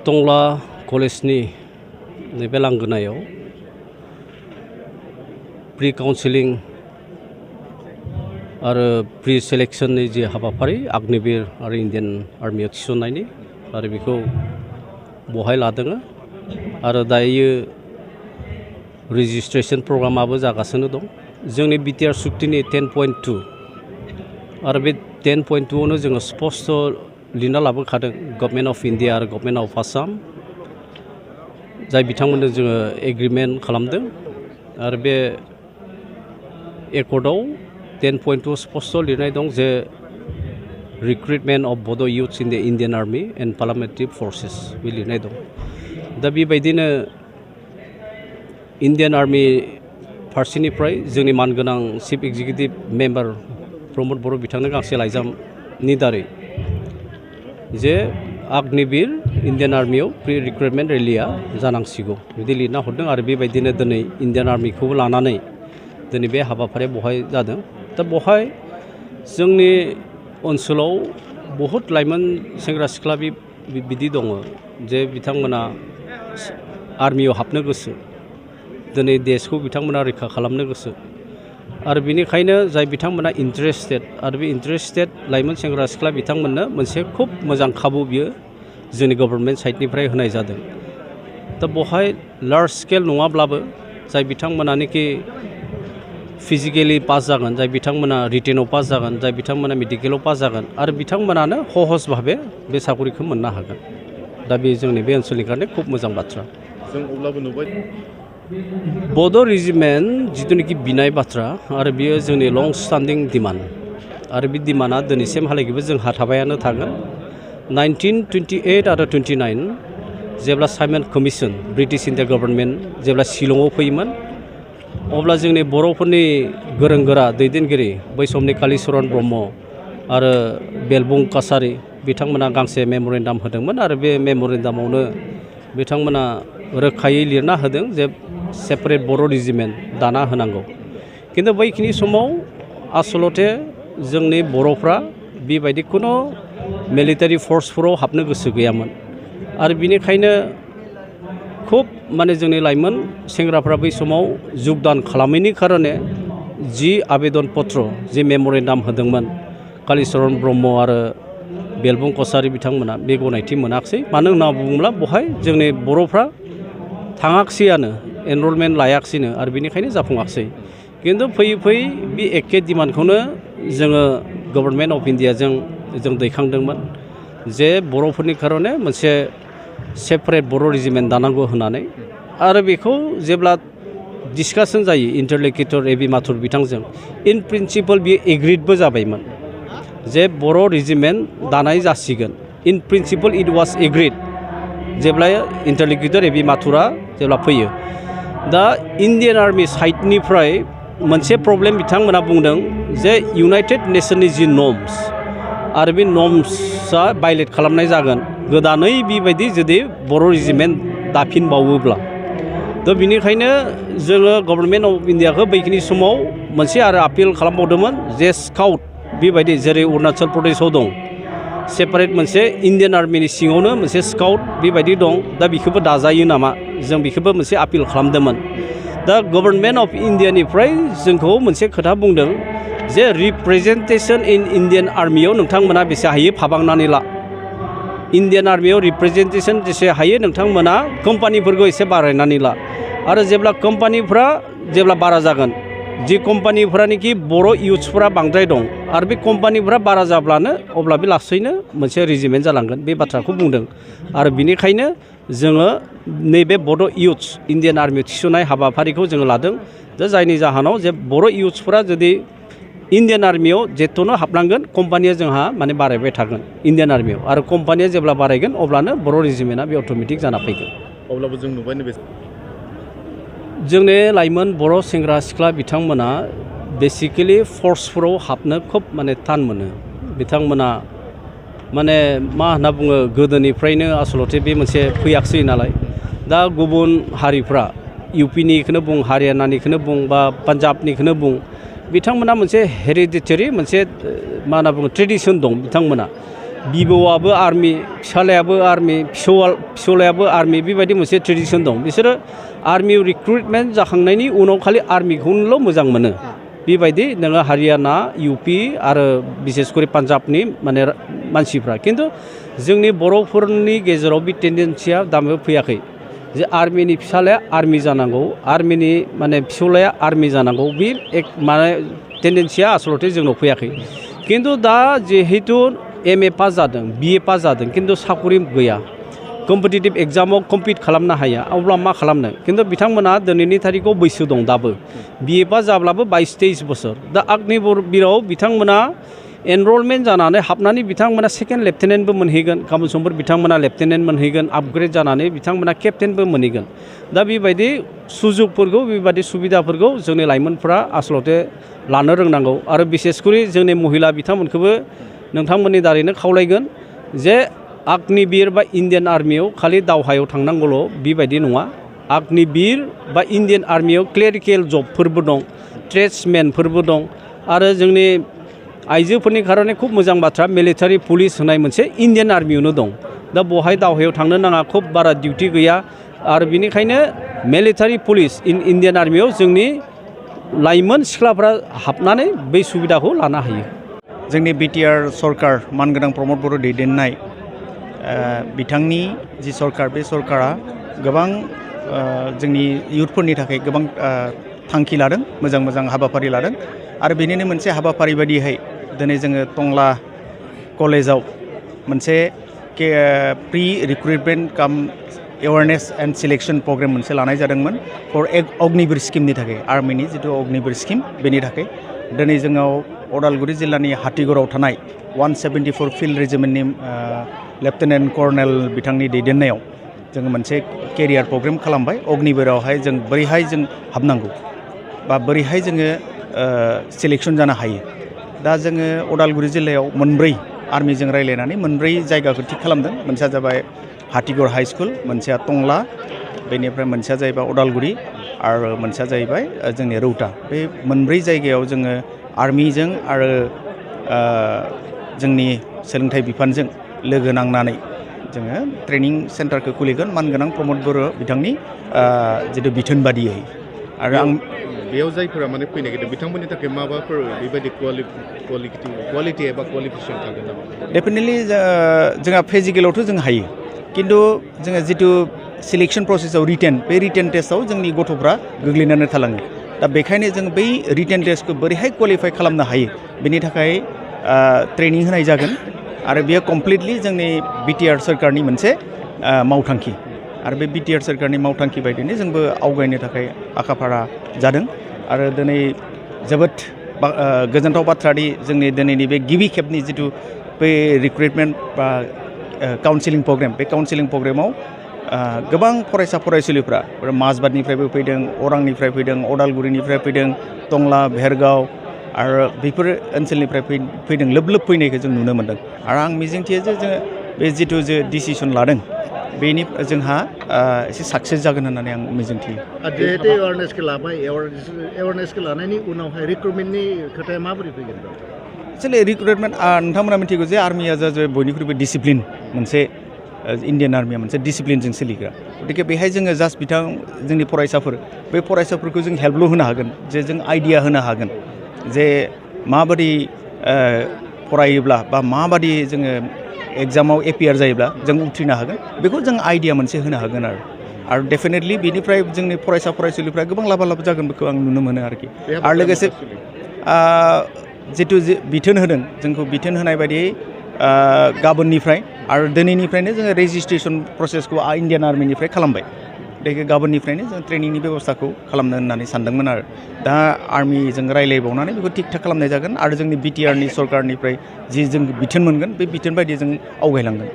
टंला कलेजनि नैबे लांगोनायाव प्रि काउन्सिलिं आरो प्रि सेलेक्शननि जे हाबाफारि अग्निवीर आरो इन्डियान आर्मियाव थिसननायनि आरो बेखौ बहाय लादों आरो दायो रेजिस्ट्रेशन प्रग्रामाबो जागासिनो दं जोंनि बिटिआर सुक्तिनि 10.2 आरो बे 10.2 आवनो जोङो स्पष्ट लिरना लाबोखादों गभर्नमेन्ट अफ इन्डिया आरो गभर्नमेन्ट अफ आसाम जाय बिथांमोननो जोङो एग्रिमेन्ट खालामदों आरो बे एकर्डआव 10.2 स्पष्ट लिरनाय दं जे recruitment of Bodo' youths in the Indian army and parliamentary forces बे लिरनाय दं दा बेबायदिनो इन्डियान आर्मी फारसेनिफ्राय जोंनि मानगोनां चिफ एक्जिकिउटिभ मेम्बार प्रमद बर' बिथांनो गांसे लाइजामनि दारै जे अग्निवीर इन्डियान आर्मियाव प्रि रिक्रुटमेन्ट रेलिया जानांसिगौ बिदि लिरना हरदों आरो बेबायदिनो दिनै इन्डियान आर्मिखौबो लानानै दिनै बे हाबाफारिया बहाय जादों दा बहाय जोंनि ओनसोलाव बहुत लाइमोन सेंग्रा सिख्ला बिदि दङ जे बिथांमोना आर्मियाव हाबनो गोसो दिनै देशखौ बिथांमोना रैखा खालामनो गोसो आरो बेनिखायनो जाय बिथांमोना इन्टारेस्टेड आरो बे इन्टारेस्टेड लाइमोन सेंग्रा सिख्ला बिथांमोननो मोनसे खुब मोजां खाबु बियो जोंनि गभर्नमेन्ट साइडनिफ्राय होनाय जादों दा बहाय लार्ज स्केल नङाब्लाबो जाय बिथांमोनानोखि फिजिकेलि पास जागोन जाय बिथांमोना रिटेनाव पास जागोन जाय बिथांमोना मेडिकेलाव पास जागोन आरो बिथांमोनानो सहज भाबे बे साकरिखौ मोननो हागोन दा बे जोंनि बे ओनसोलनि थाखाय खुब मोजां बाथ्रा जों अब्लाबो नुबाय बड' रेजिमेन्ट जिथुनिखि बिनाय बाथ्रा आरो बियो जोंनि लं स्टान्डिं डिमान्ड आरो बे डिमान्डआ दिनैसिमहालागैबो जोंहा थाबायानो थागोन 1928 आरो 29 जेब्ला Simon commission British India government जेब्ला शिलंआव फैयोमोन अब्ला जोंनि बर'फोरनि गोरों गोरा दैदेनगिरि बै समनि कालिचरन ब्रह्म आरो बेलबुं कसारि बिथांमोना गांसे मेम'रेन्डाम होदोंमोन आरो बे मेम'रेन्डामावनो बिथांमोना रोखायै लिरना होदों जे सेपारेट बर' रेजिमेन्ट दाना होनांगौ खिन्थु बैखिनि समाव आसलते जोंनि बर'फ्रा बेबायदि खुनु मिलिटारि फर्सफोराव हाबनो गोसो गैयामोन आरो बिनिखायनो खुब माने जोंनि लाइमोन सेंग्राफ्रा बै समाव जुगदान खालामैनि खारने जि आवेदन पत्र जि मेम'रेन्डाम होदोंमोन कालिचरन ब्रह्म आरो बेलबुं कसारि बिथांमोना बे गनायथि मोनाखिसै मानो होनना बुङोब्ला बहाय जोंनि बर'फ्रा थाङाखिसैयानो एनरलमेन्ट लायाखिसैनो आरो बेनिखायनो जाफुङाखिसै खिन्थु फैयै फैयै बे एखे डिमान्डखौनो जोङो गभर्नमेन्ट अफ इन्डियाजों जों दैखांदोंमोन जे बर'फोरनि खारने मोनसे सेपारेट बर' रेजिमेन्ट दानांगौ होननानै आरो बेखौ जेब्ला डिसकासन जायो इन्टारल'किउटर ए.बि. माथुर बिथांजों इन प्रिन्सिपल बियो एग्रिडबो जाबायमोन जे बर' रेजिमेन्ट दानाय जासिगोन इन प्रिन्सिपल इट वाज एग्रिड जेब्ला इन्टारल'किउटर ए.बि. माथुरा जेब्ला फैयो दा इन्डियान आर्मि साइडनिफ्राय मोनसे प्रब्लेम बिथांमोना बुंदों जे इउनाइटेड नेशननि जि नर्म्स आरो बे नर्म्सआ भायलेट खालामनाय जागोन गोदानै बेबायदि जुदि बर' रेजिमेन्ट दाफिनबावोब्ला दा बिनिखायनो जोङो गभर्नमेन्ट अफ इन्डियाखौ बैखिनि समाव मोनसे आरो आपिल खालामबावदोंमोन जे स्काउट बेबायदि जेरै अरुणाचल प्रदेशआव दं सेपारेट मोनसे इन्डियान आर्मिनि सिङावनो मोनसे स्काउट बेबायदि दं दा बेखौबो दाजायो नामा जों बेखौबो मोनसे आपिल खालामदोंमोन दा गभर्नमेन्ट अफ इन्डियानिफ्राय जोंखौ मोनसे खोथा बुंदों जे रिप्रेजेन्टेसन इन इन्डियान आर्मियाव नोंथांमोना बेसे हायो फाबांनानै ला इन्डियान आर्मियाव रिप्रेजेन्टेसन जेसे हायो नोंथांमोना कम्पानिफोरखौ एसे बारायनानै ला आरो जेब्ला कम्पानिफ्रा जेब्ला बारा जागोन जि कम्पानिफ्रानोखि बर' इयुथ्सफोरा बांद्राय दं आरो बे कम्पानिफ्रा बारा जाब्लानो अब्ला बे लासैनो मोनसे रेजिमेन्ट जालांगोन बे बाथ्राखौ बुंदों आरो बिनिखायनो जोङो नैबे बड' इयुथ्स इन्डियान आर्मियाव थिसननाय हाबाफारिखौ जोङो लादों दा जायनि जाहोनाव जे बर' इयुथ्सफोरा जुदि इन्डियान आर्मियाव जेथ'नो हाबनांगोन कम्पानिया जोंहा माने बारायबाय थागोन इन्डियान आर्मियाव आरो कम्पानिया जेब्ला बारायगोन अब्लानो बर' रेजिमेन्टआ बे अट'मेटिक जाना फैगोन अब्लाबो जों नुबाय नैबे जोंनि लाइमोन बर' सेंग्रा सिख्ला बिथांमोना बेसिकेलि फर्सफोराव हाबनो खुब माने थान मोनो बिथांमोना माने मा होनना बुङो गोदोनिफ्रायनो आसलते बे मोनसे फैयाखिसै नालाय दा गुबुन हारिफ्रा इउपिनिखौनो बुं हारियानानिखौनो बुं बा पान्जाबनिखौनो बुं बिथांमोना मोनसे हेरिडिटेरि मोनसे मा होनना बुङो ट्रेडिसन दं बिथांमोना बिबौआबो आर्मि फिसालायाबो आर्मि फिसौलायाबो आर्मि बेबायदि मोनसे ट्रेडिसन दं बिसोरो आर्मि रिक्रुटमेन्ट जाखांनायनि उनाव खालि आर्मिखौल' मोजां मोनो बेबायदि नोङो हारियाना इउपि आरो बिसेस करि पान्जाबनि माने मानसिफ्रा खिन्थु जोंनि बर'फोरनि गेजेराव बे टेन्डेन्सिया दाबो फैयाखै जे आर्मिनि फिसालाया आर्मि जानांगौ आर्मिनि माने फिसौलाया आर्मि जानांगौ बे एक माने टेन्डेन्सिया आसलते जोंनाव फैयाखै खिन्थु दा जिहेतु MA पास जादों BA पास जादों खिन्थु साकरि गैया कम्पिटिटिभ एग्जामाव कम्पिट खालामनो हाया अब्ला मा खालामनो खिन्थु बिथांमोना दिनैनि थारिखआव बैसो दं दाबो BA पास जाब्लाबो 22-23 बोसोर दा अग्निवीरआव बिथांमोना एनरलमेन्ट जानानै हाबनानै बिथांमोना सेकेन्ड लेफ्टेनेन्टबो मोनहैगोन गाबोन समफोर बिथांमोना लेफ्टेनेन्ट मोनहैगोन आपग्रेड जानानै बिथांमोना केप्टेनबो मोनहैगोन दा बेबायदि सुजुगफोरखौ बेबायदि सुबिदाफोरखौ जोंनि लाइमोनफोरा आसलते लानो रोंनांगौ आरो बिसेसकरि जोंनि महिला बिथांमोनखौबो नोंथांमोननि दारैनो खावलायगोन जे अग्निवीर बा इण्डियान आर्मियाव खालि दावहायाव थांनांगौल' बेबायदि नङा अग्निवीर बा इण्डियान आर्मियाव क्लेरिकेल जबफोरबो दं ट्रेड्समेनफोरबो दं आरो जोंनि आइजोफोरनि खारने खुब मोजां बाथ्रा मिलिटारि पुलिस होनाय मोनसे इण्डियान आर्मियावनो दं दा बहाय दावहायाव थांनो नाङा खुब बारा डिउटि गैया आरो बिनिखायनो मिलिटारि पुलिस इण्डियान आर्मियाव जोंनि लाइमोन सिख्लाफ्रा हाबनानै बै सुबिदाखौ लानो हायो जोंनि बिटिआर सरकार मानगोनां प्रमद बर' दैदेननाय बिथांनि जि सरकार बे सरकारा गोबां जोंनि इयुथफोरनि थाखाय गोबां थांखि लादों मोजां मोजां हाबाफारि लादों आरो बेनिनो मोनसे हाबाफारि बायदियै दिनै जोङो टंला कलेजाव मोनसे प्रि रिक्रुटमेन्ट काम एवारनेस एन्ड सिलेक्शन प्रग्राम मोनसे लानाय जादोंमोन फर अग्निवीर स्किमनि थाखाय आर्मिनि जिथु अग्निवीर स्किम बेनि थाखाय दिनै जोंनाव उदालगुरि जिल्लानि हातिगराव थानाय 174 फिल्ड रेजिमेन्टनि लेफ्टेनेन्ट कर्नेल बिथांनि दैदेननायाव जोङो मोनसे केरियार प्रग्राम खालामबाय अग्निवीरावहाय जों बोरैहाय जों हाबनांगौ बा बोरैहाय जोङो सिलेक्शन जानो हायो दा जोङो उदालगुरि जिल्लायाव मोनब्रै आर्मिजों रायज्लायनानै मोनब्रै जायगाखौ थिक खालामदों मोनसेया जाबाय हातिगर हाई स्कुल मोनसेया टंला बेनिफ्राय मोनसेया जाहैबाय उदालगुरि आरो मोनसेया जाहैबाय जोंनि रौता बे मोनब्रै जायगायाव जोङो आर्मिजों आरो जोंनि सोलोंथाइ बिफानजों लोगो नांनानै जोङो ट्रेनिं सेन्टारखौ खुलिगोन मानगोनां प्रमद बर' बिथांनि जिथु बिथोन बादियै आरो आं बेयाव जायफोरा माने फैनो नागिरदों बिथांमोननि थाखाय माबाफोर बेबायदि क्वालिटि एबा क्वालिफिकेसन थागोन नामा डेफिनेटलि जोंहा फिजिकेलावथ' जों हायो खिन्थु जोङो जिथु सिलेक्शन प्रसेसआव बे रिटेन टेस्टआव जोंनि गथ'फ्रा गोग्लैनानै थालाङो दा बेखायनो जों बै रिटेन टेस्टखौ बोरैहाय क्वालिफाइ खालामनो हायो बेनि थाखाय ट्रेनिं होनाय जागोन आरो बेयो कमप्लिटलि जोंनि बिटिआर सरकारनि मोनसे मावथांखि आरो बे बिटिआर सरकारनि मावथांखि बायदिनो जोंबो आवगायनो थाखाय आखा-फाखा जादों आरो दिनै जोबोद गोजोनथाव बाथ्रादि जोंनि दिनैनि बे गिबि खेबनि जिथु बे रिक्रुटमेन्ट बा काउन्सिलिं प्रग्राम बे काउन्सिलिं प्रग्रामाव गोबां फरायसा फरायसुलिफ्रा माजबादनिफ्रायबो फैदों अरांनिफ्राय फैदों अदालगुरिनिफ्राय फैदों टंला भेरगाव आरो बेफोर ओनसोलनिफ्राय फैदों लोब फैनायखौ जों नुनो मोन्दों आरो आं मिजिंथियो जे जोङो बे जिथु जे डिसिसन लादों बेनि जोंहा एसे साक्सेस जागोन होननानै आं मिजिंथियो जिहेतु एवारनेसखौ लाबाय एवारनेसखौ लानायनि उनावहाय रिक्रुटमेन्टनि खोथाया माबोरै फैगोन एक्चुवेलि रिक्रुटमेन्ट नोंथांमोना मिथिगौ जे आर्मिया जाबाय बयनिख्रुइबो डिसिप्लिन मोनसे इण्डियान आर्मिया मोनसे डिसिप्लिनजों सोलिग्रा गतिके बेहाय जोङो जास्ट जोंनि फरायसाफोर बे फरायसाफोरखौ जों हेल्पल' होनो हागोन जे जों आइडिया होनो हागोन जे माबादि फरायोब्ला बा माबादि जोङो एग्जामाव एपियार जायोब्ला जों उथ्रिनो हागोन बेखौ जों आइडिया मोनसे होनो हागोन आरो डेफिनेटलि बेनिफ्राय जोंनि फरायसा फरायसुलिफ्रा गोबां लाभ जागोन बेखौ आं नुनो मोनो आरोखि आरो लोगोसे जिथु बिथोन होदों जोंखौ बिथोन होनाय बायदियै गाबोननिफ्राय आरो दिनैनिफ्रायनो जोङो रेजिस्ट्रेसन प्रसेसखौ इण्डियान आर्मिनिफ्राय खालामबाय गाबोननिफ्रायनो जों ट्रेनिंनि बेबस्थाखौ खालामनो होननानै सानदोंमोन आरो दा आर्मिजों रायज्लायबावनानै बेखौ थिग थाक खालामनाय जागोन आरो जोंनि बिटिआरनि सरकारनिफ्राय जि जों बिथोन मोनगोन बे बिथोन बायदि जों आवगायलांगोन